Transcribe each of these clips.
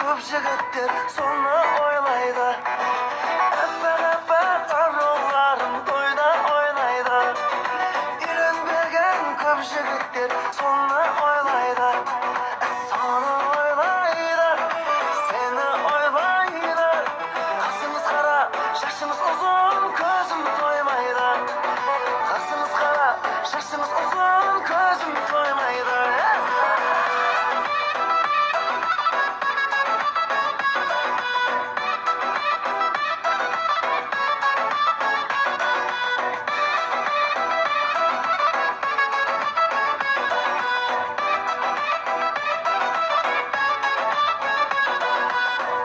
Көп жігіттер соны ойлайды. Аппақ-аппақ аруларым тойда ойнайды. Үйленбеген көп жігіттер соны ойлайды. Соны ойлайды, сені ойлайды. Қасыңыз қара, шашыңыз ұзын, көзім тоймайды. Қасыңыз қара, шашыңыз ұзын, көзім тоймайды.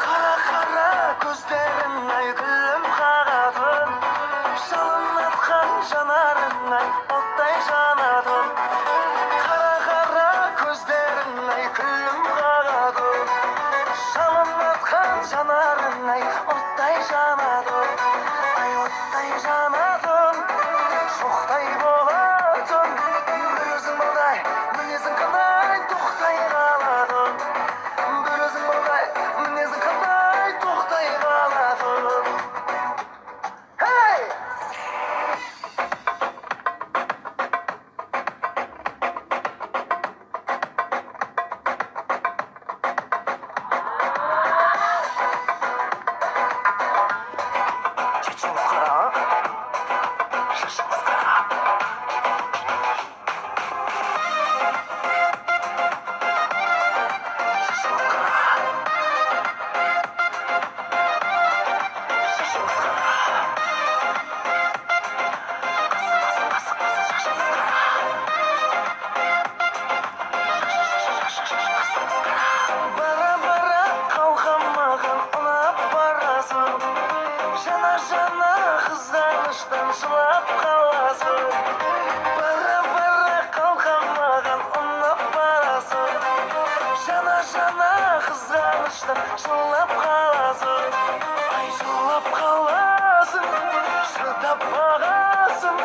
Қара-қара көздерің ай, күлім қағатын. Жалын атқан жанарың ай, оттай жанатын. Қара-қара көздерің ай, күлім қағатын. Жалын атқан жанарың ай, оттай жанатын. Ай, оттай жанатын, шоқтай болатын. Бір өзің балдай, мінезің қандай, тоқтай қалатын. Бір өзің балдай, мінезің қандай, тоқтай қалатын. Hey! Шашыңыз қара, шашыңыз қара. Шашыңыз қара, шашыңыз қара. Қасы, қасы, қасы, шашыңыз қара. Қасыңыз қара. Бара-бара қалқам, маған ұнап барасың. Жана-жана қызғаныштан жылап қаласың. Бара-бара қалқам, маған ұнап барасың. Жана-жана қызғаныштан жылап қаласың. Ай, жылап қаласың, шыдап бағасың.